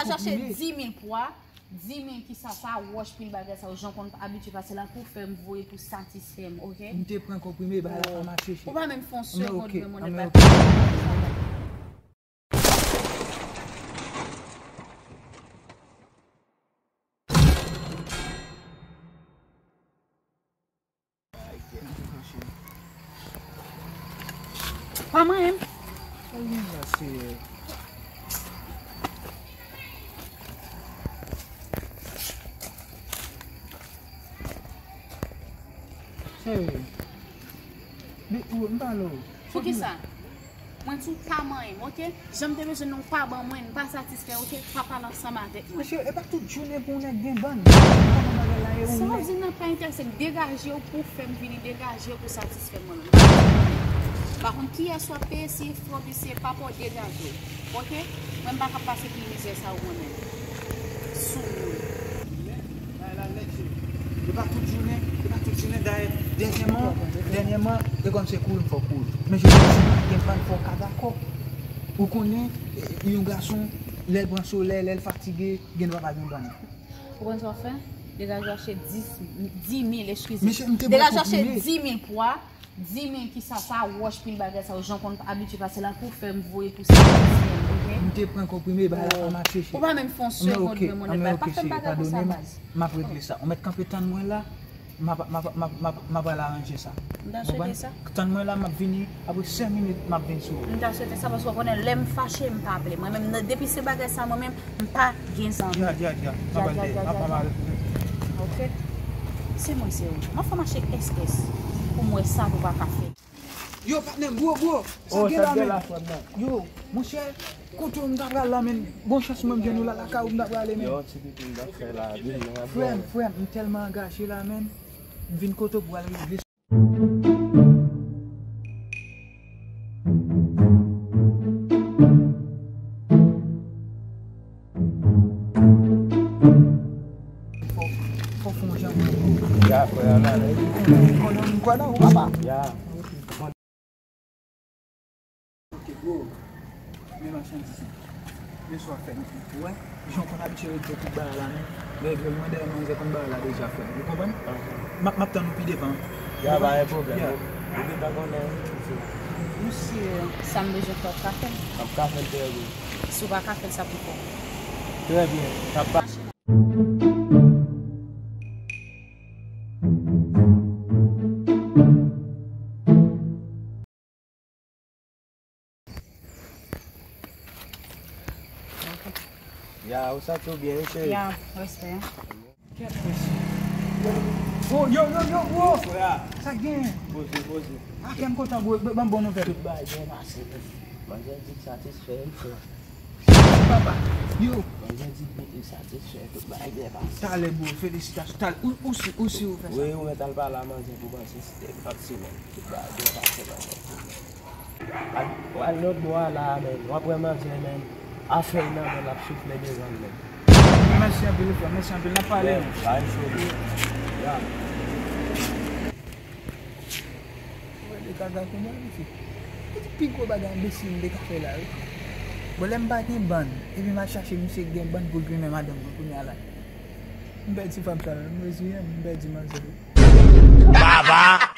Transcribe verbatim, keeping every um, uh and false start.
Chache dis mil pwa, dis mil ki sa, sa wòch pil bagay sa yo, jan w konn abitye pase la pou fè m voye pou satisfè m, oke? M te pran konprime, bagay la pa mache, cheri. Ou pa menm fè yon segond menm, onèt, bagay pa mache. Pa manyen m. Sa gen la, Seyè? Seyè. Li, ou, m pale w. Poukisa? Mwen di w pa manyen m, oke? Jan m te bezwen nan w pa ban mwen, m pa satisfè, oke? Pa pale ansanm avèk mwen. Mesye, e pa tout jounen pou yon nèg gen bann. Kòman bagay la ye ou menm? Sa w di nan pa enterese m, degaje w pou w fè m vini, degaje w pou w satisfè mwen menm. Pa konn kiyès w ap peye, si frè w, si se papa w, degaje w, oke? Mwen m pa ka pase pil mizè sa yo mwen menm. Sou moun. Bagay la nèt, cheri. E pa tout jounen, e pa tout jounen, dayè, dènyèman, dènyèman, e kòm se kouri m fè w kouri. Men jodi a, si m pa t gen bann, fò w ka dakò. Ou konnen, e, yon gason, lè l pran solèy, lè l fatige, gen dwa pa gen bann. Ou konn sa w fè? Degaje w achte dis, dis mil, eskize. Mesye, m te pran konprime. Degaje w achte dis mil pwa, dis mil ki sa, sa wòch pil bagay sa yo, jan w konn abitye pase la pou fè m voye pou satisfè m, oke? M te pran konprime, bagay la pa mache, cheri. Ou pa menm fè yon segond menm, onèt, bagay pa fè m bagay konsa, baz. M ap regle sa. Ou mèt kanpe tann mwen la, m ap, m ap, m ap, m ap, m ap al aranje sa. M ta swete sa. Tann mwen la, m ap vini, apre senk minit, m ap vin sou ou. M ta swete sa, paske w konnen, lè m fache, m pa vle. Mwen menm, nan, depi se bagay sa, mwen menm, m pa gen zanmi. Dja, dja, dja. M ap al, m ap, m ap al. Oke. Se mwen, se ou. M ap fè w mache ès ès pou m wè sa nou pa ka fè. Yo, patnè m, bro, bro. Sa gen la, men. Yo, monchè, kote w m ta pral la, men. Bon chans mwen m jwenn ou la, lakay ou m ta prale, men. Yo, ti pipi m t ap fè la, vin nan. Frè m, frè m, m tèlman angaje la, men. M vin kote w pou al regle. Fò, fò fè yon jan pou mwen. Ya, frè, ann ale. Konnen, konnen, m kwè nan ou, papa. Ya. Ok, bro. Men machandiz lan. Men sa w ap fè m. Ou wè? Jan w konn abitye regle tout bagay la, men. Règleman dèyè manzè konn bagay la deja, frè. Ou konprann? M ap, m ap tann ou pi devan. Ya, pa gen pwoblèm. Ou gentan konnen. Ou si, euh, sa m bezwen fè, w ka fè l? M ap ka fè l, trè byen. Si w pa ka fè l, sa pou fè w. Trè byen. N ap pa- Ya, ou santi w byen, wi, cheri? Ya, respè. Kèt, mesye. Oh, yo, yo, yo, bro! Frè. Sa k genyen? Poze, poze. A, kè m kontan, bro. Ban m bon nouvèl. Tout bagay byen pase, men. Manzè di l satisfè, wi, frè. Papa, yo. Manzè di l satisfè, tout bagay byen pase. Talè, bro, felisitasyon. Talè, ou, ou si, ou si ou fè sa? Wi, ou mèt al pale a manzè pou panse si te, panse, men. Tout bagay byen pase, manzè. Al, al lòt bò a la a, men. W ap wè manzè, men. Afè l nan men l ap soufle devan l, men. Mèsi anpil, frè. Mèsi anpil. N ap pale. Men, pa gen pwoblèm. Ya. Ou wè de kaka kounye a, mesye. Ki ti pi gwo bagay enbesil m te ka fè la, wi. Bon, lè m pa gen bann, epi m al chache misye ki gen bann pou l grimen madanm mwen kounye a la. M pèdi fanm sa la, m reziyen m, m pèdi manzè. Baba!